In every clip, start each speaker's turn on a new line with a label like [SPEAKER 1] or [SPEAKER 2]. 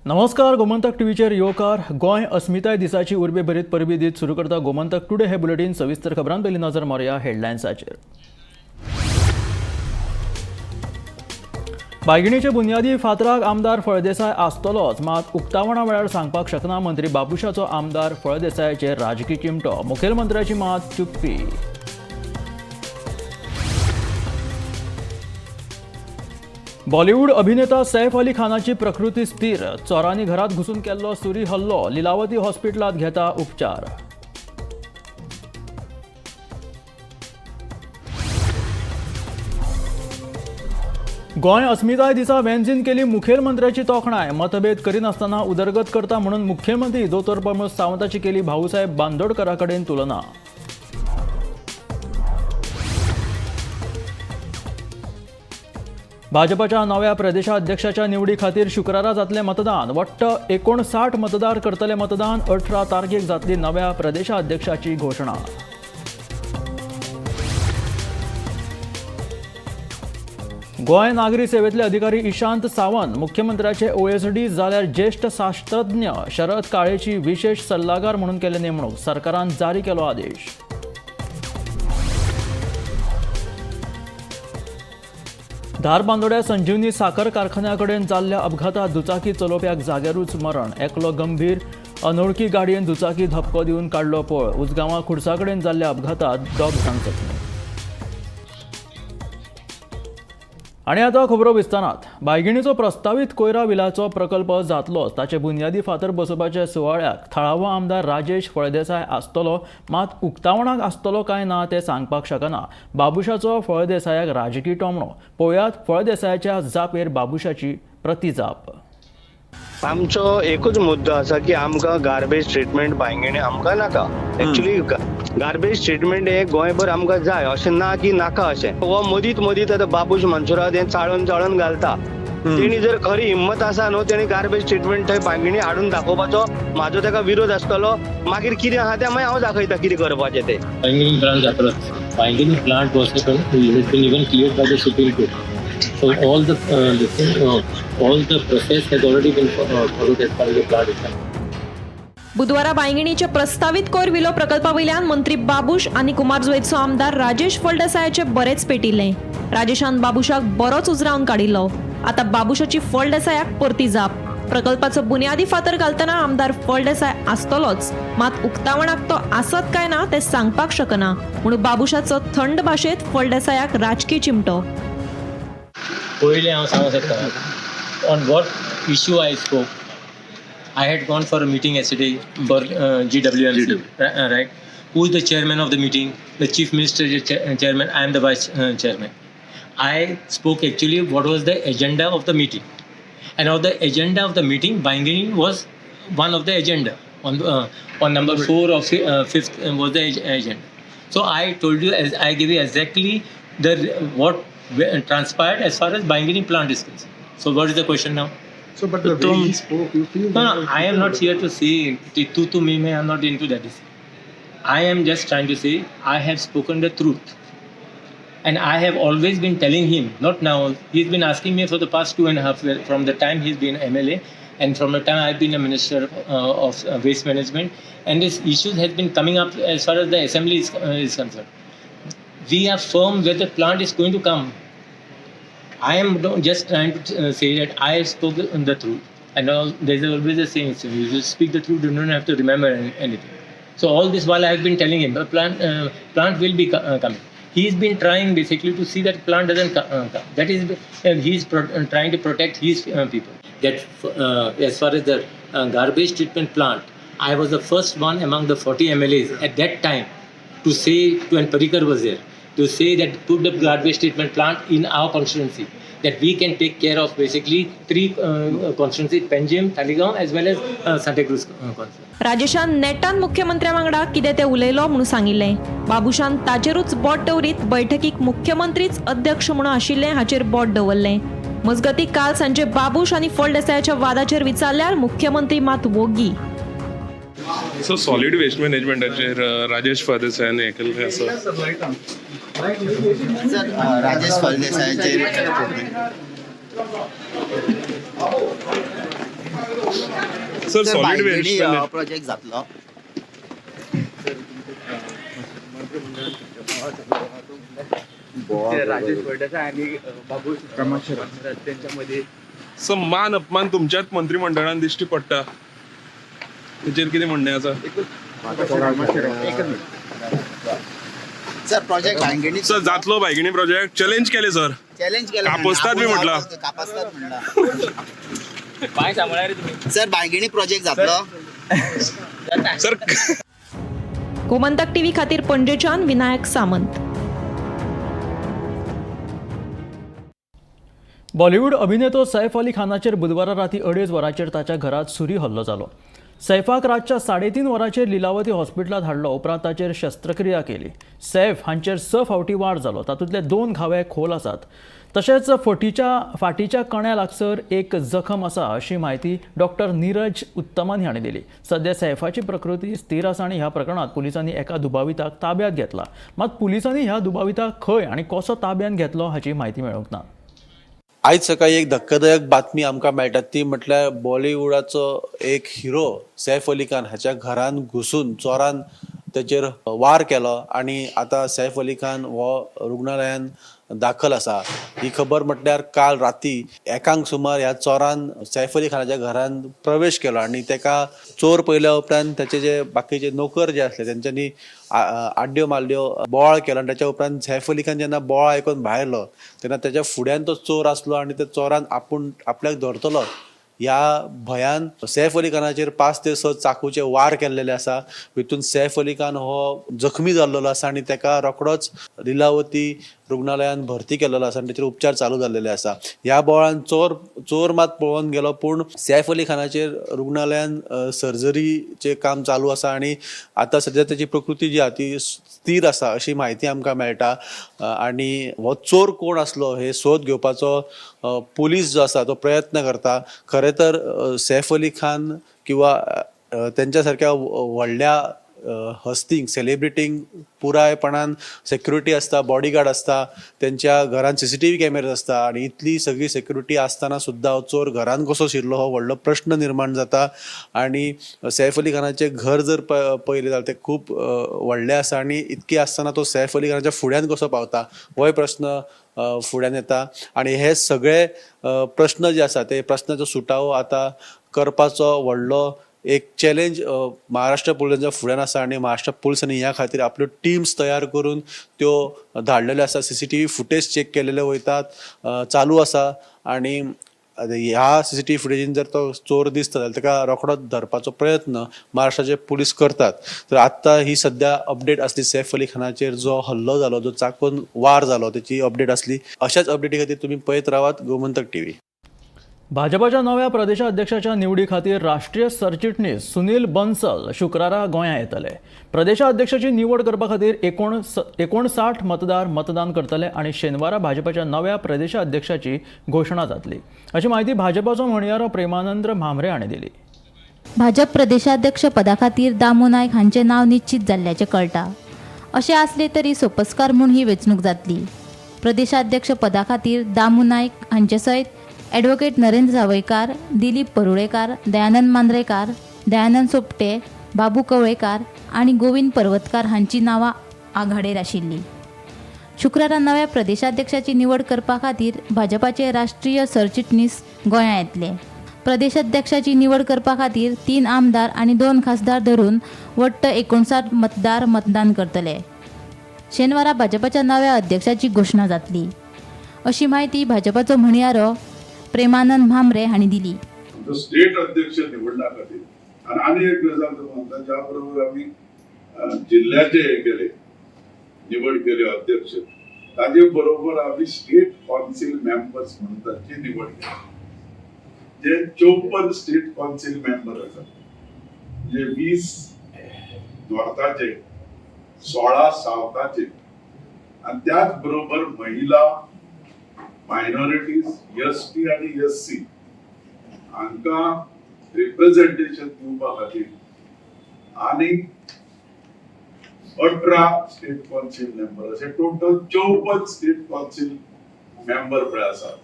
[SPEAKER 1] नमस्कार, गोमंतक टीव्हीचेर येवकार. गोंय अस्मिताय दिसाची उर्बे भरीत परबी दीत सुरू करता गोमंतक टुडे हे बुलेटीन. सविस्तर खबरां पयलीं नजर मारुया हेडलायन्साचेर. बायगिणीचे बुन्यादी फातराक आमदार फळदेसाय आसतलोच, मात उक्तावणा वेळार सांगपाक शकना. मंत्री बाबुशाचो आमदार फळदेसायाचेर राजकी चिमटो. मुखेलमंत्र्याची मात चुप्पी. बॉलिवूड अभिनेता सैफ अली खानाची प्रकृती स्थिर. चोरांनी घरात घुसून केल्लो सुरी हल्लो. लिलावती हॉस्पिटलात घेता उपचार. गोंय अस्मिताय दिसा वेंझीन केली मुखेलमंत्र्याची तोखणाय. मतभेद करिनासतना उदरगत करता म्हणून मुख्यमंत्री दोतोर प्रमोद सावंताची केली भाऊसाहेब बांदोडकरा कडेन तुलना. भाजपाच्या नव्या प्रदेशाध्यक्षाच्या निवडी खातीर शुक्रारा जातलें मतदान. वट्ट 59 मतदार करतले मतदान. 18 तारखेक जातली नव्या प्रदेशाध्यक्षाची घोशणा. गोंय नागरी सेवेतले अधिकारी इशांत सावंत मुख्यमंत्र्याचे ओएसडी जाल्यार ज्येष्ठ शास्त्रज्ञ शरद काळेची विशेष सल्लागार म्हणून केले नेमणूक. सरकारान जारी केलो आदेश. धारबांदोड्या संजीवनी साखर कारखान्या कडेन जाल्ल्या अपघातात दुचाकी चलोवप्याक जाग्यारूच मरण. एकलो गंभीर. अनोळखी गाडयेन दुचाकी धपको दिवन काडलो पळ. उजगांवां खुर्सा कडेन जाल्ल्या अपघातात दोग जाण जखमी. आनी आतां खबरो विस्तारात. बायगिणीचो प्रस्तावीत कोयरा विलाचो प्रकल्प जातलोच. ताचे बुन्यादी फातर बसोवपाच्या सुवाळ्याक थळावो आमदार राजेश फळदेसाय आसतलो, मात उक्तावणाक आसतलो काय ना तें सांगपाक शकना. बाबुशाचो फळदेसायाक राजकी टोमणो. पळोवयात फळदेसायाच्या जापेर बाबुशाची प्रतिजाप.
[SPEAKER 2] आमचो एकूच मुद्दो आसा की आमकां गार्बेज ट्रिटमेंट बांयगिणी आमकां नाका. एक्चुली गार्बेज ट्रिटमेंट हे गोंयभर आमकां जाय, अशें ना की नाका अशें. हो मदींत मदींत आतां बाबूश मानसुरात हें चाळून चाळून घालता. तेणी जर खरी हिम्मत आसा न्हू, तेणी गार्बेज ट्रिटमेंट थंय बांयगिणी हाडून दाखोवपाचो म्हाजो ताका विरोध आसतलो. मागीर कितें आहा तें मागीर हांव दाखयता कितें करपाचें तें.
[SPEAKER 3] Baingini plant जातलोच. Baingini plant was has been even cleared by the Supreme Court. So all the this thing, all the process has already been followed as far as the plant is concerned.
[SPEAKER 4] बुधवारा बांयगिणीच्या प्रस्तावीत कोयर विलो प्रकल्पा वयल्यान मंत्री बाबूश आनी कुमार जुवेचो आमदार राजेश फळदेसायाचे बरेच पेटिल्ले. राजेशान बाबूशाक बरोच उजरावन काडिल्लो. आतां बाबूशाची फळदेसायाक परती जाप. प्रकल्पाचो बुन्यादी फातर घालतना आमदार फळदेसाय आसतलोच, मात उक्तावणाक तो आसत काय ना तें सांगपाक शकना म्हणून बाबूशाचो थंड भाशेंत फळदेसायाक राजकी चिमटो.
[SPEAKER 3] पयलें हांव सांगूंक सोदता, on what issue I spoke. I had gone for a meeting yesterday for GWMC, right? Who is the chairman of the meeting? The chief minister is the chairman. I am the vice chairman. I spoke actually what was the agenda of the meeting, and of the agenda of the meeting, Baingini was one of the agenda. On number 4 or 5th was the agenda. So I told you, as I gave you exactly the what transpired as far as Baingini plant is concerned. So what is the question now?
[SPEAKER 5] So, but the way he spoke, you feel...
[SPEAKER 3] No, I am not here to say tu tu me me. I am not into that. I am just trying to say I have spoken the truth. And I have always been telling him, not now, he's been asking me for the past 2.5 years, from the time he's been MLA and from the time I've been a minister of waste management, and this issue has been coming up as far as the assembly is concerned. We are firm where the plant is going to come. I am just trying to say that I spoke the truth. And all, there's always a saying, so you speak the truth, you don't have to remember anything. So all this while I have been telling him, the plant will be coming. He's been trying basically to see that plant doesn't come. That is, he's trying to protect his people. That as far as the garbage treatment plant, I was the first one among the 40 MLAs at that time to say, when Parrikar was there, to say that put the garbage treatment plant in our constituency, that we can take care of basically 3 constituencies, Panjim, Taleigao, as well as Santa Cruz constituency.
[SPEAKER 4] राजेशान नेटान मुख्यमंत्र्या वांगडा कितें तें उलयलो म्हणून सांगिल्लें. बाबूशान ताचेरूच बोट दवरीत बैठकीक मुख्यमंत्रीच अध्यक्ष म्हणून आशिल्ले हाचेर बोट दवरलें. मजगतीं काल सांजे बाबूश आनी फळदेसायाच्या वादाचेर विचारल्यार मुख्यमंत्री मात वोगी.
[SPEAKER 6] सो सॉलिड वेस्ट मॅनेजमेंटाचेर राजेश फळदेसायान हें केल्लें आसा.
[SPEAKER 7] Rajesh फळदेसायाचेर
[SPEAKER 6] Sir, solid waste
[SPEAKER 7] project जातलो.
[SPEAKER 5] राजेश फळदेसाय आणि बाबूश त्यांच्यामध्ये
[SPEAKER 6] सर, मान अपमान तुमच्याच मंत्रिमंडळान दिश्टी पडटा, तेचेर कितें म्हणणें आसा?
[SPEAKER 7] सर, प्रोजेक्ट बांयगिणी
[SPEAKER 6] सर, जातलो बायगिणी प्रोजेक्ट? चॅलेंज केले सर.
[SPEAKER 7] चॅलेंज केलं.
[SPEAKER 6] कापस्तात बी म्हटलं.
[SPEAKER 7] कापस्तात म्हणला. सर, बांयगिणी प्रोजेक्ट जातलो?
[SPEAKER 6] सर.
[SPEAKER 4] गोमंतक टीव्ही खातीर पणजेच्यान विनायक सामंत.
[SPEAKER 1] बॉलिवूड अभिनेतो सैफ अली खानाचेर बुधवारा राती 2:30 वरांचेर ताच्या घरांत सुरी हल्लो जालो. सैफाक रातच्या 3:30 वरांचेर लिलावती हॉस्पिटलांत हाडलो. उपरांत ताचेर शस्त्रक्रिया केली. सैफ हांचेर 6 फावटी वार जालो. तातूंतले 2 घावे खोल आसात. तशेंच फाटीच्या कण्या लागसर एक जखम आसा अशी म्हायती डॉक्टर नीरज उत्तमन हांणी दिली. सध्या सैफाची प्रकृती स्थिर आसा आनी ह्या प्रकरणांत पुलिसांनी एका दुबाविताक ताब्यांत घेतला. मात पुलिसांनी ह्या दुबाविताक खंय आनी कसो ताब्यांत घेतलो हाची म्हायती मेळूंक ना.
[SPEAKER 8] आयज सकाळी एक धक्कादायक बातमी आमकां मेळटा ती म्हटल्यार बॉलिवूडाचो एक हिरो सैफ अली खान हाच्या घरान घुसून चोरान तेचेर वार केलो आनी आतां सैफ अली खान हो रुग्णालयान दाखल आसा. ही खबर म्हटल्यार काल राती 1 सुमार ह्या चोरान सैफ अली खानाच्या घरान प्रवेश केलो आनी तेका चोर पळयल्या उपरांत तेचे जे बाकीचे नोकर जे आसले तेंच्यांनी आड्ड्यो मारल्यो, बोवाळ केलो आनी तेच्या उपरांत सैफ अली खान जेन्ना बोवाळ आयकून भायर आयलो तेन्ना तेच्या फुड्यान तो चोर आसलो आनी त्या चोरान आपूण आपल्याक धरतलो ह्या भंयान सैफ अली खानाचेर 5 ते 6 चाकूचे वार केल्लेले आसा. भितून सैफ अली खान हो जखमी जाल्लो आसा आनी तेका रोखडोच लिलावती रुग्णालयान भरती केल्लो आसा आनी तेचेर उपचार चालू जाल्लेले आसा. ह्या बोवाळान चोर मात पळोवन गेलो, पूण सैफ अली खानाचेर रुग्णालयान सर्जरीचें काम चालू आसा आनी आतां सद्या तेची प्रकृती जी आसा ती स्थिर आसा अशी म्हायती आमकां मेळटा. आनी हो चोर कोण आसलो हे सोद घेवपाचो पुलीस जो आसा तो प्रयत्न करता. खरें तर सैफ अली खान किंवा तेंच्या सारक्या व्हडल्या हस्तींक, सेलिब्रिटींक पुरायपणान सेक्युरिटी आसता, बॉडीगार्ड आसता, तेंच्या घरान CCTV cameras आसता आनी इतली सगळी सेक्युरिटी आसतना सुद्दां हो चोर घरान कसो शिरलो हो व्हडलो प्रश्न निर्माण जाता. आनी सैफ अली खानाचें घर जर पळयलें जाल्यार तें खूब व्हडलें आसा आनी इतकें आसतना तो सैफ अली खानाच्या फुड्यान कसो पावता होय प्रश्न फुड्यान येता. आनी हे सगळे प्रश्न जे आसा ते प्रश्नाचो सुटावो आतां करपाचो व्हडलो एक चॅलेंज महाराष्ट्र पुलिसांच्या फुड्यान आसा आनी महाराष्ट्र पुलिसांनी ह्या खातीर आपल्यो टिम्स तयार करून त्यो धाडलेल्यो आसा. CCTV footage check केलेले वयतात, चालू आसा आनी ह्या CCTV फुटेजीन जर तो चोर दिसता जाल्यार ताका रोखडोच धरपाचो प्रयत्न महाराष्ट्राचे पुलीस करतात. तर आत्तां ही सद्या अपडेट आसली सैफ अली खानाचेर जो हल्लो जालो, जो चाकून वार जालो तेची अपडेट आसली. अशाच अपडेटी खातीर तुमी पळयत रावात गोमंतक TV.
[SPEAKER 1] भाजपाच्या नव्या प्रदेशाध्यक्षाच्या निवडी खातीर राष्ट्रीय सरचिटणीस सुनील बन्सल शुक्रारा गोंया येतले. प्रदेशाध्यक्षाची निवड करपा खातीर 59 मतदार मतदान करतले आनी शेनवारा भाजपाच्या नव्या प्रदेशाध्यक्षाची घोशणा जातली अशी म्हायती भाजपाचो म्हणयारो प्रेमानंद म्हांबरे हांणी दिली.
[SPEAKER 9] भाजप प्रदेशाध्यक्ष पदा खातीर दामू नायक हांचें नांव निश्चित जाल्ल्याचें कळटा. अशें आसलें तरी सोपस्कार म्हूण ही वेंचणूक जातली. प्रदेशाध्यक्ष पदा खातीर दामू नायक हांचे सयत ॲडव्होकेट नरेंद्र सावयकार, दिलीप परुळेकार, दयानंद मांद्रेकार, दयानंद सोपटे, बाबू कवळेकार आनी गोविंद पर्वतकार हांची नांवां आघाडेर आशिल्लीं. शुक्रारा नव्या प्रदेशाध्यक्षाची निवड करपा खातीर भाजपाचे राष्ट्रीय सरचिटणीस गोंया येतले. प्रदेशाध्यक्षाची निवड करपा खातीर 3 आमदार आनी 2 खासदार धरून वट्ट 59 मतदार मतदान करतले. शेनवारा भाजपाच्या नव्या अध्यक्षाची घोशणा जातली अशी म्हायती भाजपाचो म्हणयारो प्रेमानंद म्हांबरे हांणी दिली.
[SPEAKER 10] स्टेट अध्यक्ष निवडण्या खातीर आनी आनी एक गजाल तुमकां सांगता, ज्या बरोबर आमी जिल्ल्याचे हे केले, निवड केले अध्यक्ष, ताजे बरोबर आमी स्टेट कावन्सील मेंबर्स म्हणून तांची निवड केली. जे 54 स्टेट कावन्सील मेंबर आसात, जे 20 नॉर्थाचे, 16 सावथाचे आनी त्याच बरोबर महिला, मायनॉरिटीज, ST आनी SC हांकां रिप्रेझेंटेशन दिवपा खातीर आनी 18 स्टेट कावन्सील मेंबर अशे टोटल 54 स्टेट कावन्सील मेंबर पळय आसात.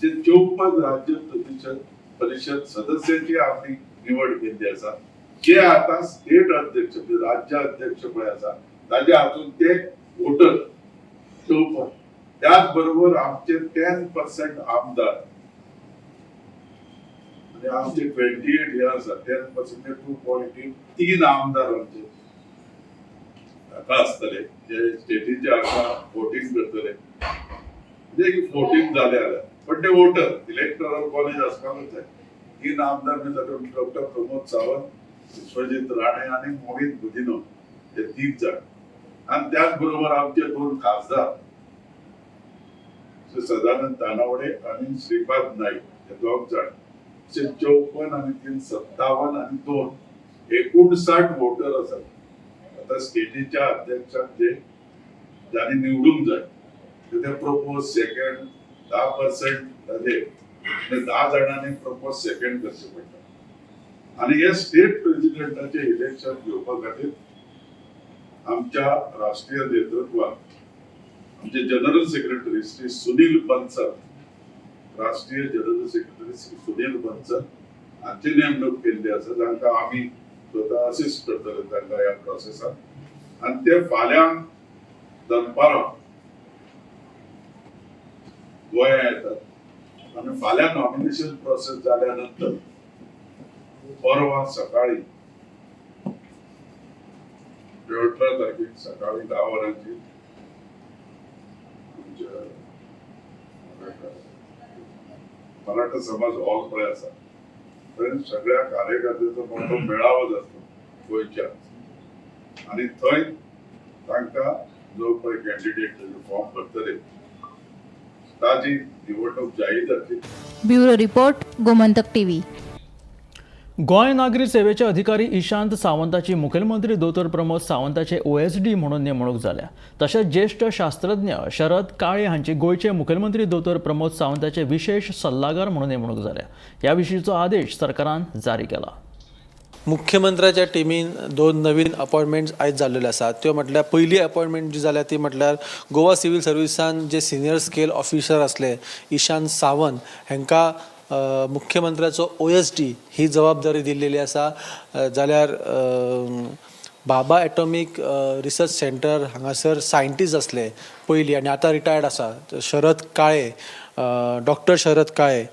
[SPEAKER 10] जे 54 राज्य प्रदेशात परिशद सदस्याची आमी निवड केल्ली आसा, जे आता स्टेट अध्यक्ष म्हणजे राज्य अध्यक्ष पळय आसा ताज्या हातून ते वोटर 54. त्याच बरोबर आमचे 10% आमदार म्हणजे आमचे 28 हे आसा, 10% 2.8, 3 आमदार आमचे हाका आसतले जे स्टेटीचे हाका वोटींग करतले, म्हणजे वोटींग जाले जाल्यार, पण ते वोटर इलेक्टोरल कॉलेज आसपाकूच जाय. 3 आमदार म्हणजे तातूंत डॉक्टर प्रमोद सावंत, विश्वजीत राणे आनी मोहित गुदिनो हे 3 जाण. आनी त्याच बरोबर आमचे 2 खासदार श्री सदानंद तानावडे आनी श्रीपाद नाईक हे 2 जाण, अशे 54 आनी 3 57 आनी 2 59 वोटर आसात. आता स्टेटीच्या अध्यक्षांक जे जांणी निवडूंक जाय ते प्रपोज सेकंड 10% ताजे म्हणजे 10 जाणांनी प्रपोज सेकंड करचे पडटा. आनी हे स्टेट प्रेसिडेंटाचे इलेक्शन घेवपा खातीर आमच्या राष्ट्रीय नेतृत्वान आमचे जनरल सेक्रेटरी श्री सुनील बन्सल, राष्ट्रीय जनरल सेक्रेटरी श्री सुनील बन्सल हांची नेमणूक केल्ली आसा, जांकां आमी स्वता असिस्ट करतले तांकां ह्या प्रोसेसात. आनी ते फाल्यां दनपारां गोंया येतात आनी फाल्यां नॉमिनेशन प्रोसेस जाल्या नंतर परवा सकाळी 18 तारखेक सकाळी 10 वरांचेर आमच्या मराठा समाज हॉल पळय आसा थंय सगळ्या कार्यकर्त्यांचो मोठो मेळावो जातलो गोंयच्या, आनी थंय तांकां जो पळय कॅन्डिडेट फॉर्म भरतले ताजी निवडणूक जाहीर जातली.
[SPEAKER 9] Bureau report, Gomantak TV.
[SPEAKER 1] Goa नागरी सेवेचे अधिकारी इशांत सावंताची मुखेलमंत्री दोतोर प्रमोद सावंताचे OSD म्हणून नेमणूक जाल्या. तशेंच ज्येश्ठ शास्त्रज्ञ शरद काळे हांची गोंयचे मुखेलमंत्री दोतोर प्रमोद सावंताचे विशेष सल्लागार म्हणून नेमणूक जाल्या. ह्या विशींचो आदेश सरकारान जारी केला.
[SPEAKER 8] मुख्यमंत्र्याच्या टिमीन 2 नवीन अपॉयंटमेंट्स आयज जाल्लेल्यो आसात. त्यो म्हटल्यार पयली अपॉयंटमेंट जी जाल्या ती म्हटल्यार गोवा सिव्हील सर्विसान जे सिनियर स्केल ऑफिसर आसले इशांत सावंत हांकां मुख्यमंत्र्याचो OSD ही जबाबदारी दिल्लेली आसा. जाल्यार बाबा एटॉमीक रिसर्च सेंटर हांगासर सायंटिस्ट आसले पयलीं आनी आतां रिटायर्ड आसा शरद काळे, डॉक्टर शरद काळे,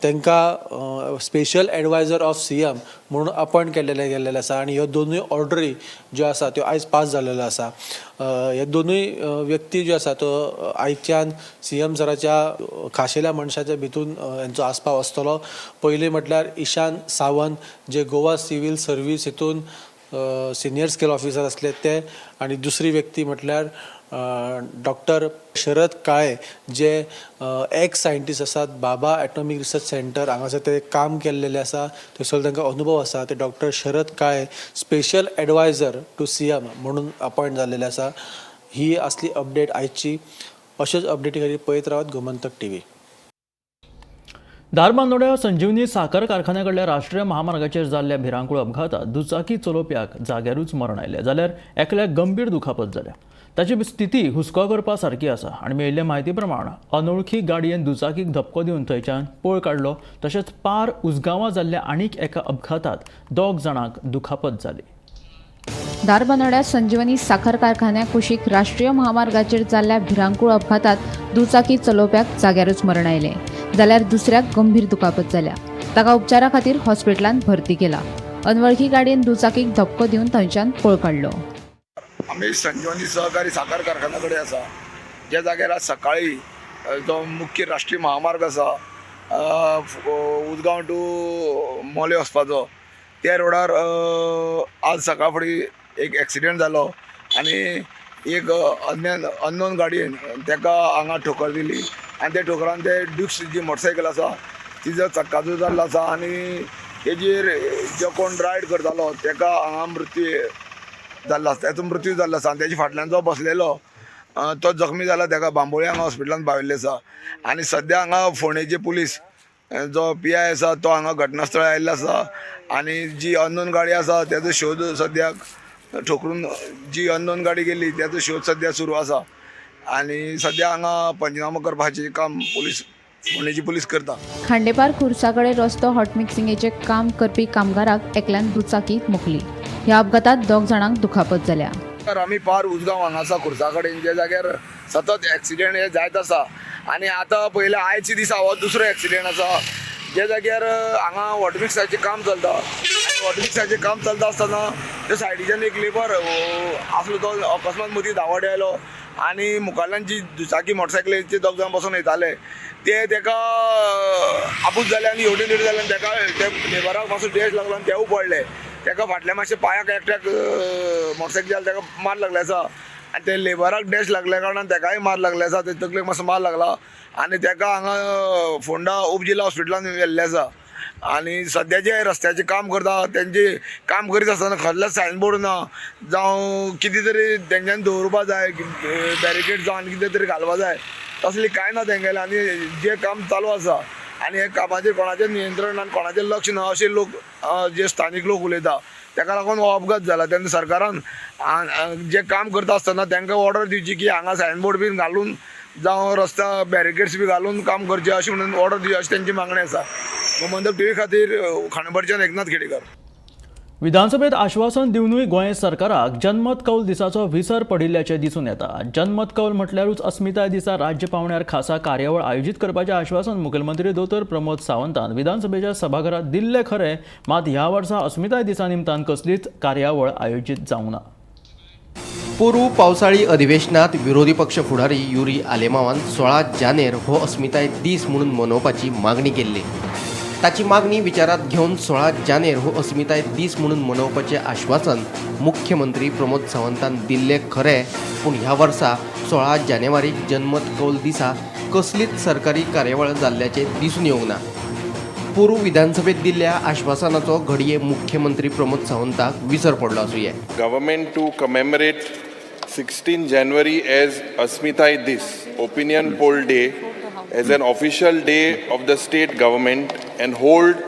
[SPEAKER 8] तांकां स्पेशल एडवायजर ऑफ CM म्हणून अपॉयंट केल्लेले गेल्लेले आसा. आनी ह्यो दोनूय ऑर्डरी ज्यो आसा त्यो आयज पास जाल्लेल्यो आसा. ह्यो दोनूय व्यक्ती ज्यो आसा तो आयच्यान CM सराच्या खाशेल्या मनशाच्या भितून हेंचो आस्पाव आसतलो. पयलीं म्हटल्यार इशान सावंत जे गोवा सिव्हील सर्वीस हितून सिनियर स्केल ऑफिसर आसले ते, आनी दुसरी व्यक्ती म्हटल्यार डॉक्टर शरद काळे जे एक्स सायंटिस्ट आसात, बाबा एटॉमीक रिसर्च सेंटर हांगासर ते काम केल्लेले आसा, थंयसर तांकां अनुभव आसा. ते doctor Sharad Kale special adviser to CM म्हणून अपॉयंट जाल्लेले आसा. ही आसली अपडेट आयची. अश्योच अपडेटी खातीर पळयत रावात गोमंतक टीव्ही.
[SPEAKER 1] धारबांदोड्या संजीवनी साखर कारखान्या कडल्या राष्ट्रीय महामार्गाचेर जाल्ल्या भिरांकूळ अपघातात दुचाकी चलोवप्याक जाग्यारूच मरण आयलें, जाल्यार एकल्याक गंभीर दुखापत जाल्या. ताची स्थिती हुस्को करपा सारकी आसा आनी मेळिल्ले म्हायती प्रमाण अनोळखी गाडयेन दुचाकीक धपको दिवन थंयच्यान पळ काडलो. तशेंच पार उजगांवां जाल्ल्या आनीक एका अपघातात 2 जाणांक दुखापत जाली.
[SPEAKER 11] धारबांदोड्या संजीवनी साखर कारखान्या कुशीक राष्ट्रीय महामार्गाचेर जाल्ल्या भिरांकूळ अपघातात दुचाकी चलोवप्याक जाग्यारूच मरण आयलें, जाल्यार दुसऱ्याक गंभीर दुखापत जाल्या. ताका उपचारा खातीर हॉस्पिटलांत भरती केला. अनवळखी गाडयेन दुचाकीक धपको दिवन थंयच्यान पळ काडलो.
[SPEAKER 12] आमी संजीवनी सहकारी साखर कारखाना कडेन आसा, ज्या जाग्यार आज सकाळी जो मुख्य राष्ट्रीय महामार्ग आसा उजगांव टू मोले वचपाचो, त्या रोडार आज सकाळ फुडें एक एक्सिडेंट जालो आनी एक अननोन गाडयेन ताका हांगा ठोकर दिली आनी त्या ठोकरान ते ड्युक्स जी मोटरसायकल आसा तिजो चक्काचो जाल्लो आसा आनी तेजेर जो कोण रायड करतालो ताका हांगा मृत्यू जाल्लो आसा, ताचो मृत्यू जाल्लो आसा आनी तेजे फाटल्यान जो बसलेलो तो जखमी जाला, ताका बांबोळे हांगा हॉस्पिटलान पावयल्ले आसा. आनी सद्या हांगा फोंडेचे पुलीस जो PI आसा तो हांगा घटनास्थळार आयिल्लो आसा आनी जी अननोन गाडी आसा तेजो शोध सद्याक ठोकरून जी अननोन गाडी गेली तेजो शोध सद्या सुरू आसा आनी सद्या हांगा पंचनामो करपाचें काम पुलीस फोंडेची पुलीस करता.
[SPEAKER 11] खांडेपार खुर्सा कडेन रस्तो हॉटमिक्सिंगेचें काम करपी कामगाराक एकल्यान दुचाकी मोखली. ह्या अपघातात दोग जाणांक दुखापत जाल्या.
[SPEAKER 12] आमी पार उजगांव हांगा आसा खुर्सा कडेन, ज्या जाग्यार सतत एक्सिडेंट हे जायत आसा आनी आतां पयले आयचे दिसा हो दुसरो एक्सिडेंट आसा, ज्या जाग्यार हांगा हॉटमिक्साचें काम चलता. आनी हॉटमिक्साचें काम चलता आसतना त्या सायडीच्यान एक लेबर आसलो, तो अकस्मात मदीं धांवत आयलो आनी मुखाल्ल्यान जी दुचाकी मोटरसायकलीचे दोग जाण बसून येताले ते तेका आपूस जाले आनी हेवटेन तेवटेन जाले आनी तेका त्या लेबराक मातसो डॅश लागलो आनी तेवूय पडले. तेका फाटल्या मातशें पांयाक एकट्याक मोटरसायकल जालें तेका मार लागले आसा आनी ते लेबराक डॅश लागल्या कारणान तेकाय मार लागले आसा, ते तकलेक मातसो मार लागला आनी तेका हांगा फोंडा उपजिल्हा हॉस्पिटलान व्हेल्लें आसा. आनी सद्या जे रस्त्याचें काम करता तेंचे काम करीत आसतना कसलेंच सायन बोर्ड ना, जावं कितें तरी तेंच्यांनी दवरपा जाय, बॅरिकेड जावं आनी कितें तरी घालपा जाय, तसलें कांय ना तेंगेलें. आनी जें काम चालू आसा आनी हे कामाचेर कोणाचें नियंत्रण ना, कोणाचें लक्ष ना अशें लोक जे स्थानीक लोक उलयता, तेका लागून हो अपघात जाला. तेन्ना सरकारान जे काम करता आसतना तांकां ऑर्डर दिवची की हांगा सायनबोर्ड बीन घालून जावं रस्ता बॅरिकेड्स बी घालून काम करचें अशें म्हणून ऑर्डर दिवची अशी तेंची मागणी आसा. गोमंतक टीव्ही खातीर खांडेपारच्यान एकनाथ खेडेकर.
[SPEAKER 1] विधानसभेत आश्वासन दिवनूय गोंय सरकाराक जनमत कौल दिसाचो विसर पडिल्ल्याचें दिसून येता. जनमत कौल म्हटल्यारूच अस्मिताय दिसा राज्य पावंड्यार खासा कार्यावळ आयोजीत करपाचें आश्वासन मुखेलमंत्री दोतोर प्रमोद सावंतान विधानसभेच्या सभाघरात दिल्लें खरें, मात ह्या वर्सा अस्मिताय दिसा निमतान कसलीच कार्यावळ आयोजीत जावंक ना.
[SPEAKER 13] पोरू पावसाळी अधिवेशनात विरोधी पक्ष फुडारी युरी आलेमावान 16 जानेर हो अस्मिताय दीस म्हणून मनोवपाची मागणी केल्ली. ताची मागणी विचारात घेवन 16 जानेर हो अस्मिताय दीस म्हणून मनोवपाचें आश्वासन मुख्यमंत्री प्रमोद सावंतान दिल्लें खरें, पूण ह्या वर्सा 16 जानेवारीक जनमत कौल दिसा कसलीच सरकारी कार्यावळ जाल्ल्याचें दिसून येवंक ना. पोरू विधानसभेत दिल्ल्या आश्वासनाचो घडये मुख्यमंत्री प्रमोद सावंताक विसर पडलो आसुये.
[SPEAKER 14] Government to commemorate 16 January as Asmitai Dis, Opinion Poll Day, as an official day of the state government and hold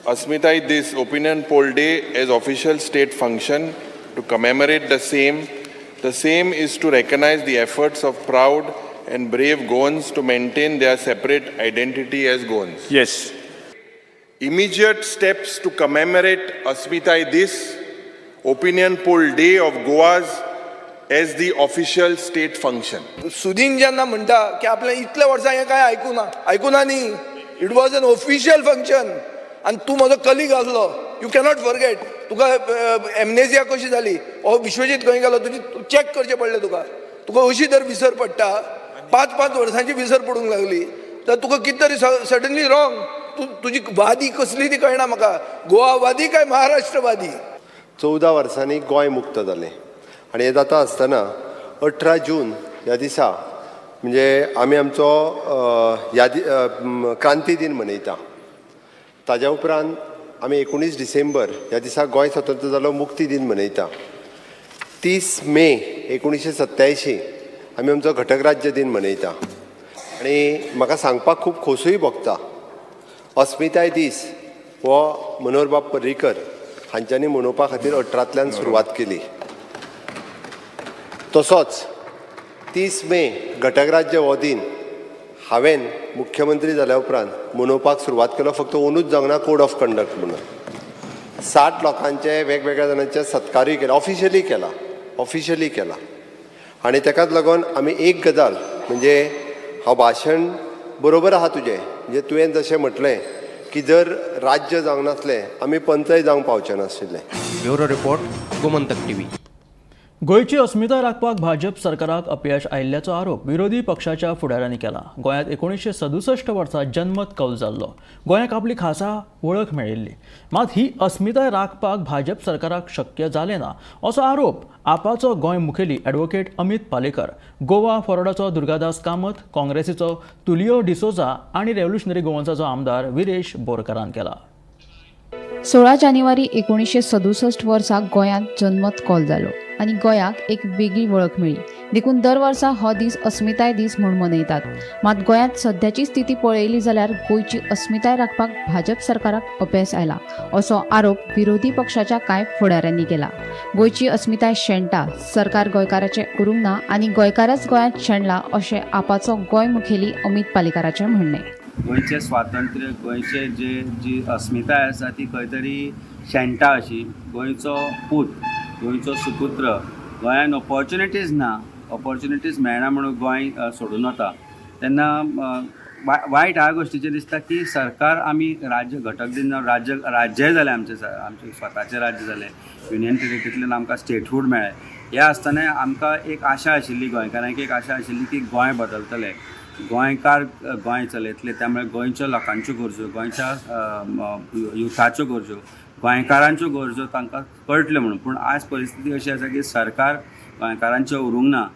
[SPEAKER 14] Asmitai Dis, Opinion Poll Day as official state function to commemorate the same. The same is to recognize the efforts of proud and brave Goans to maintain their separate identity as Goans.
[SPEAKER 6] Yes.
[SPEAKER 14] Immediate steps to commemorate Asmitai Dis, Opinion Poll Day of Goa's as the official state function.
[SPEAKER 12] Sudin जेन्ना म्हणटा की आपल्या इतल्या वर्सां हें कांय आयकूना, आयकूना न्ही, it was an official function आनी तूं म्हजो कलीग आसलो, you cannot forget. तुका एमनेजिया कशी जाली? हो विश्वजीत खंय गेलो? तुजी चॅक करचें पडलें तुका. तुका अशी जर विसर पडटा, 5-5 वर्सांची विसर पडूंक लागली तर तुका कितें तरी सडनली रॉंग. तूं तुजी वादी कसली ती कळना म्हाका, गोवावादी काय महाराष्ट्रवादी?
[SPEAKER 15] 14 वर्सांनी गोंय मुक्त जालें आनी हें जाता आसतना 18 जून ह्या दिसा म्हणजे आमी आमचो यादी क्रांती दीन मनयता. ताज्या उपरांत आमी 19 डिसेंबर ह्या दिसा गोंय स्वतंत्र जालो मुक्ती दीन मनयता. 30 मे 1987 आमी आमचो घटक राज्य दीन मनयता. आनी म्हाका सांगपाक खूब खोसूय भोगता, अस्मिताय दीस हो मनोहरबाब पर्रीकर हांच्यांनी मनोवपा खातीर 18तल्यान सुरवात केली. तसोच 30 मे घटक राज्य हो दीन हांवें मुख्यमंत्री जाल्या उपरांत मनोवपाक सुरवात केलो. फक्त अंदूच जावंक ना कोड ऑफ कंडक्ट म्हणून 60 लोकांचे वेगवेगळ्या जाणांचे सत्कारूय केला, ऑफिशियली केला, ऑफिशियली केला. आनी तेकाच लागून आमी एक गजाल म्हणजे हांव भाशण बरोबर आहा तुजें, म्हणजे तुवें जशें म्हटलें की जर राज्य जावंक नासलें आमी पंचय जावंक पावचे नाशिल्ले.
[SPEAKER 13] Bureau report, Gomantak TV.
[SPEAKER 1] गोंयची अस्मिताय राखपाक भाजप सरकाराक अपयश आयिल्ल्याचो आरोप विरोधी पक्षाच्या फुडाऱ्यांनी केला. गोंयांत 1967 वर्सा जनमत कौल जाल्लो. गोंयाक आपली खासा वळख मेळिल्ली, मात ही अस्मिताय राखपाक भाजप सरकाराक शक्य जालें ना असो आरोप आपाचो गोंय मुखेली ॲडव्होकेट अमित पालेकर, गोवा फॉरवर्डाचो दुर्गादास कामत, काँग्रेसीचो तुलियो डिसोजा आनी रेव्होल्युशनरी गोवन्साचो आमदार विरेश बोरकारान केला.
[SPEAKER 11] 16 जानेवारी 1967 वर्सा गोंयांत जनमत कौल जालो आनी गोंयाक एक वेगळी वळख मेळ्ळी. देखून दर वर्सा हो दीस अस्मिताय दीस म्हूण मनयतात. मात गोंयांत सद्याची स्थिती पळयली जाल्यार गोंयची अस्मिताय राखपाक भाजप सरकाराक अपेस आयला असो आरोप विरोधी पक्षाच्या कांय फुडाऱ्यांनी केला. गोंयची अस्मिताय शेणटा, सरकार गोंयकाराचें उरूंक ना आनी गोंयकारच गोंयांत शेणला अशें आपाचो गोंय मुखेली अमित पालेकाराचें म्हणणें.
[SPEAKER 16] गोंयचें स्वातंत्र्य, गोंयचे जे जी अस्मिताय आसा ती खंय तरी शेणटा अशी. गोंयचो पूत, गोंयचो सुपुत्र गोंयान ऑपॉर्च्युनिटीज ना, ऑपॉर्च्युनिटीज मेळना म्हणून गोंय सोडून वता तेन्ना वायट ह्या गोश्टीचें दिसता की सरकार आमी राज्य घटक दिन राज्य राज्यय जालें आमचें, आमचें स्वताचें राज्य जालें, युनियन टेरिटरींतल्यान आमकां स्टेटहूड मेळ्ळें. हें आसतना आमकां एक आशा आशिल्ली, गोंयकारांक एक आशा आशिल्ली की गोंय बदलतलें, गोंयकार गोंय चलयतले. त्यामुळे गोंयच्या लोकांच्यो गरजो, गोंयच्या युथाच्यो गरजो, गोंयकारांच्यो गरजो तांकां कळटल्यो म्हणून. पूण आज परिस्थिती अशी आसा की सरकार गोंयकारांचें उरूंक ना.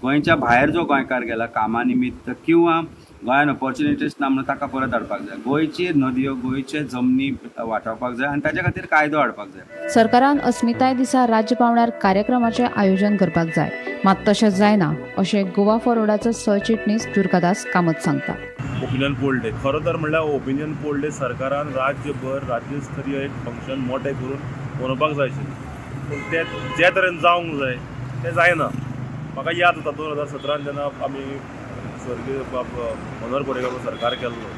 [SPEAKER 16] गोंयच्या भायर जो गोंयकार गेला कामा निमित्त किंवा गोंयान ऑपॉर्च्युनिटीज ना म्हणून ताका परत हाडपाक जाय. गोंयची नदयो, गोंयचे जमनी वाटावपाक जाय आनी ताच्या खातीर कायदो हाडपाक जाय.
[SPEAKER 11] सरकारान अस्मिताय दिसा राज्य पांवड्यार कार्यक्रमाचें आयोजन करपाक जाय, मात तशें जायना अशें गोवा फॉरवर्डाचो सरचिटणीस दुर्गादास कामत सांगता.
[SPEAKER 17] ओपिनियन पोल डे खरो तर म्हणल्यार ओपिनियन पोल डे सरकारान राज्यभर राज्यस्तरीय एक फंक्शन मोठें करून मनोवपाक जाय आशिल्लें, पूण तें जे तरेन जावंक जाय तें जायना. म्हाका याद जाता 2017 जेन्ना आमी स्वर्गीय बाब मनोहर पर्रीकार सरकार केल्लो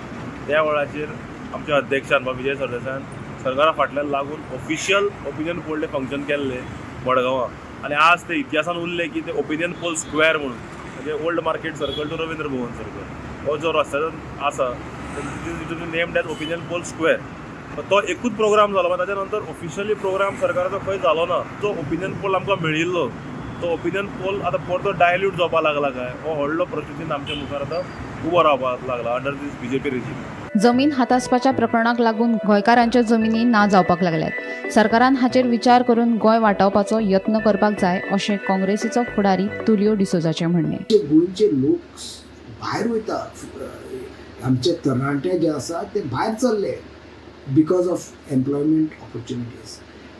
[SPEAKER 17] त्या वेळाचेर आमच्या अध्यक्षान बाब विजय सरदेसायान सरकारा फाटल्यान लागून official opinion poll day function केल्लें मडगांवां आनी आज ते इतिहासान उरलें की ते ओपिनियन पोल स्क्वेअर म्हणून, म्हणजे old market circle to Ravindra Bhavan circle हो जो रस्त्याचो आसा named as opinion poll square, तो एकूच प्रोग्राम जालो. ताच्या नंतर ऑफिशियली प्रोग्राम सरकाराचो खंय जालो ना. जो ओपिनियन पोल आमकां मेळिल्लो तो ओपिनियन पोल आतां परतो डायल्यूट जावपाक लागला काय हो व्हडलो प्रश्न आमच्या मुखार आतां उबो रावपाक लागला अंडर दीस बीजेपी रेजीम.
[SPEAKER 11] जमीन हातासपाच्या प्रकरणाक लागून गोंयकारांच्यो जमिनी ना जावपाक लागल्यात. सरकारान हाचेर विचार करून गोंय वाटावपाचो यत्न करपाक जाय अशें काँग्रेसीचो फुडारी तुलियो डिसोजाचें म्हणणें.
[SPEAKER 18] गोंयचे लोक भायर वयता, आमचे तरणाटे जे आसा ते भायर चल्ले because of employment opportunities.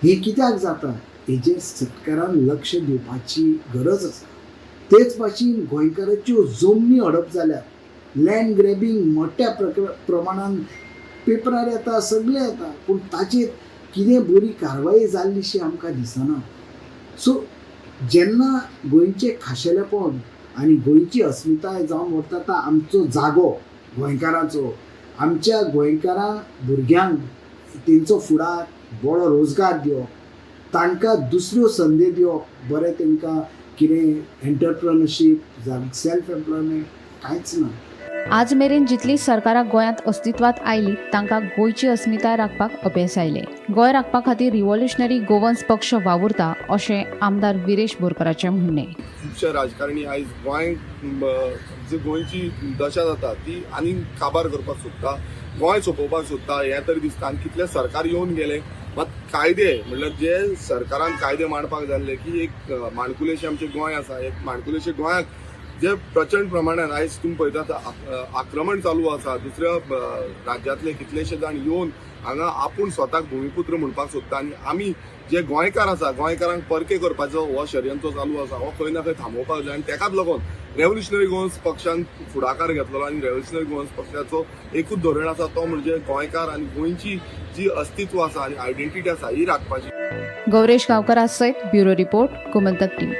[SPEAKER 18] हे कित्याक जाता हेजेर सरकारान लक्ष दिवपाची गरज आसा. तेच भाशेन गोंयकाराच्यो जमनी हडप जाल्यात, लँड ग्रॅबींग मोठ्या प्रमाणान पेपरार येता, सगळें येता, पूण ताचेर कितें बरी कारवाई जाल्लीशी आमकां दिसना. सो जेन्ना गोंयचें खाशेलेपण आनी गोंयची अस्मिताय जावन वता आमचो जागो गोंयकारांचो, आमच्या गोंयकारां भुरग्यांक तेंचो फुडार बरो रोजगार दिवप, तांकां दुसऱ्यो संदी दिवप, बरें तांकां कितें एंटरप्रेनरशीप जावं सेल्फ एम्प्लॉयमेंट कांयच ना.
[SPEAKER 11] आज मेरेन जितली सरकारां गोंयांत अस्तित्वांत आयली तांकां गोंयची अस्मिताय राखपाक अपेस आयलें. गोंय राखपा खातीर रिव्होल्युशनरी गोवन्स पक्ष वावुरता अशें आमदार विरेश बोरकाराचें म्हणणें.
[SPEAKER 19] खुबशे राजकारणी आयज गोंय जी गोंयची दशा जाता ती आनी काबार करपाक सोदता, गोंय सोंपोवपाक सोदता हें तरी दिसता. आनी कितले सरकार येवन गेले मात कायदे म्हणल्यार जे सरकारान कायदे मांडपाक जाल्ले की एक माणकुलेशें आमचें गोंय आसा, एक माणकुलेशें गोंयाक जे प्रचंड प्रमाणान आयज तुमी पळयतात आक्रमण चालू आसा. दुसऱ्या राज्यांतले कितलेशे जाण येवन हांगा आपूण स्वताक भुमिपुत्र म्हणपाक सोदता आनी आमी जे गोंयकार आसा गोंयकारांक परके करपाचो हो षडयंत्र चालू आसा, हो खंय ना खंय थांबोवपाक जाय. आनी तेकाच लागून रेव्होल्युशनरी गोवन्स पक्षान फुडाकार घेतलो आनी रेव्होल्युशनरी गोवन्स पक्षाचो एकूच धोरण आसा तो म्हणजे गोंयकार आनी गोंयची जी अस्तित्व आसा आनी आयडेंटिटी आसा ही राखपाची.
[SPEAKER 11] गौरेश गांवकरा सयत ब्युरो रिपोर्ट, गोमंतक टीव्ही.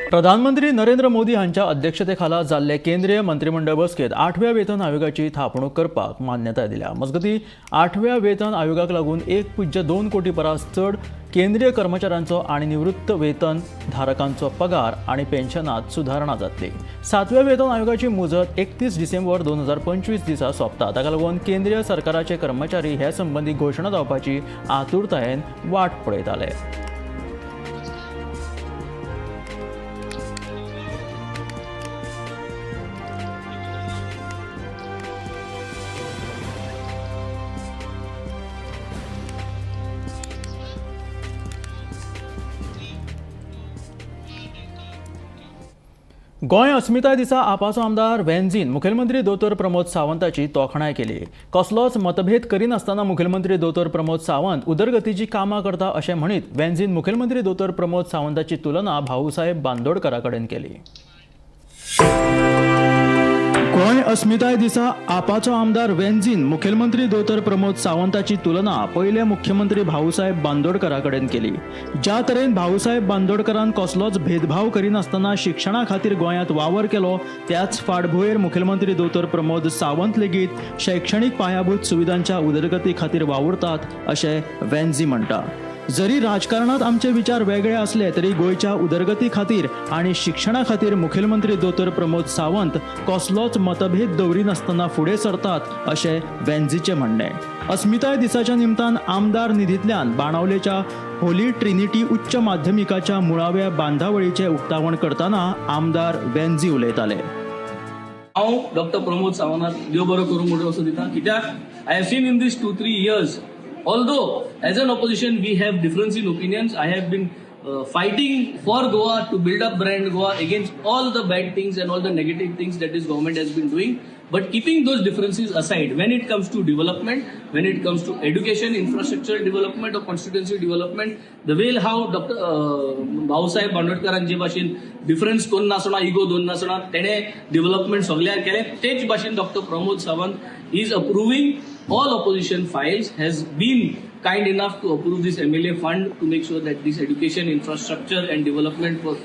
[SPEAKER 1] प्रधानमंत्री नरेंद्र मोदी हांच्या अध्यक्षतेखाला जाल्ले केंद्रीय मंत्रिमंडळ बसकेत 8व्या वेतन आयोगाची थापणूक करपाक मान्यताय दिल्या. मजगतीं 8व्या वेतन आयोगाक लागून 1.2 कोटी परस चड केंद्रीय कर्मचाऱ्यांचो आनी निवृत्त वेतन धारकांचो पगार आनी पेन्शनात सुदारणा जातली. 7व्या वेतन आयोगाची मुजत 31 डिसेंबर 2025 दिसा सोंपता. ताका लागून केंद्रीय सरकाराचे कर्मचारी हे संबंदी घोशणा जावपाची आतुरतायेन वाट पळयताले. गोंय अस्मिताय दिसा आपाचो आमदार वेन्झीन मुखेलमंत्री दोतोर प्रमोद सावंताची तोखणाय केली. कसलोच मतभेद करिनासतना मुखेलमंत्री दोतोर प्रमोद सावंत उदरगतीची कामां करता अशें म्हणीत वेन्झीन मुखेलमंत्री दोतोर प्रमोद सावंताची तुलना भाऊसाहेब बांदोडकरा कडेन केली. गोंय अस्मिताय दिसा आपाचो आमदार वेन्झीन मुखेलमंत्री दोतोर प्रमोद सावंताची तुलना पयले मुख्यमंत्री भाऊसाहेब बांदोडकरा कडेन केली. ज्या तरेन भाऊसाहेब बांदोडकरान कसलोच भेदभाव करिनासतना शिक्षणा खातीर गोंयांत वावर केलो त्याच फाटभुंयेर मुखेलमंत्री दोतोर प्रमोद सावंत लेगीत शैक्षणीक पायाभूत सुविधांच्या उदरगती खातीर वावुरतात अशें वेन्झी म्हणटा. जरी राजकारणात आमचे विचार वेगळे असले तरी गोंयच्या उदरगती खातीर आनी शिक्षणा खातीर मुखेलमंत्री दोतोर प्रमोद सावंत कसलोच मतभेद दवरिनासतना फुडें सरतात अशें वेन्झीचें म्हणणें. अस्मिताय दिसाच्या निमतान आमदार निधींतल्यान बाणावलेच्या होली ट्रिनिटी उच्च माध्यमिकाच्या मुळाव्या बांदावळीचें उक्तावण करतना आमदार वेन्झी उलयताले.
[SPEAKER 20] हांव डॉक्टर प्रमोद सावंताक देव बरो करूं म्हणून असो दिता, कित्याक I have seen in this 2-3 years, although as an opposition we have difference in opinions, I have been fighting for Goa to build up brand Goa against all the bad things and all the negative things that this government has been doing. But keeping those differences aside, when it comes to development, when it comes to education, infrastructure development or constituency development, the way how Dr. Bhausaheb बांदोडकरांचे भाशेन difference करून नासतना, ego दोन नासतना तेणे development सगळ्याक केलें, तेच भाशेन Doctor Pramod Sawant is approving all opposition files, has been kind enough to approve this MLA fund to make sure that this education, infrastructure and development for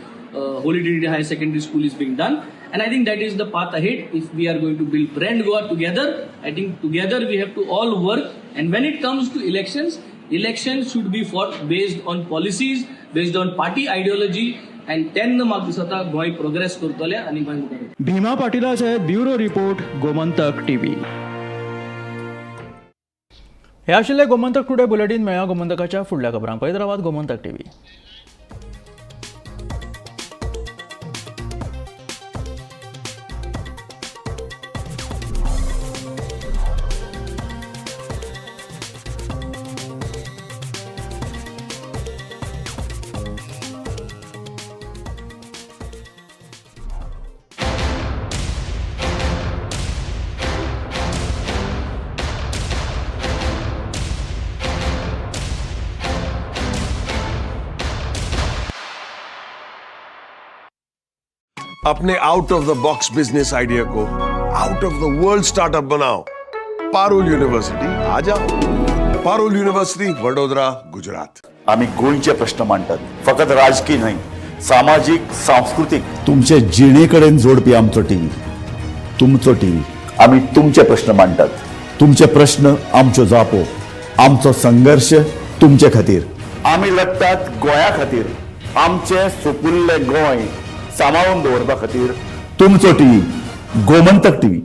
[SPEAKER 20] Holy Trinity Higher Secondary School is being done. And I think that is the path ahead. If we are going to build brand Goa together, I think together we have to all work. And when it comes to elections, elections should be fought based on policies, based on party ideology, and then म्हाका दिसता Goa progress करतले आनी गोंय मुखार.
[SPEAKER 1] भीमा पाटीलाचे bureau report, Gomantak TV. हे आशिल्ले Gomantak today bulletin. मेळया गोमंतकाच्या फुडल्या खबरांक. पळयत रावात गोमंतक टीव्ही.
[SPEAKER 21] अपने out of the box business idea को out of the world startup बनाओ. पारुल यूनिवर्सिटी आ जाओ. पारुल युनिव्हर्सिटी, वडोदरा, गुजरात.
[SPEAKER 22] आमी गोंयचे प्रश्न मांडटात, फकत राजकीय न्हय, सामाजीक, सांस्कृतीक, तुमचे जिणे कडेन जोडपी आमचो टीव्ही, तुमचो टीव्ही. आमी तुमचे प्रश्न मांडटात, तुमचे प्रश्न आमच्यो जापो, आमचो संघर्श तुमचे खातीर. आमी लढटात गोंया खातीर, आमचें सुपुल्लें गोंय सांबाळून दवरपा खातीर. तुमचो टीव्ही, गोमंतक टीव्ही.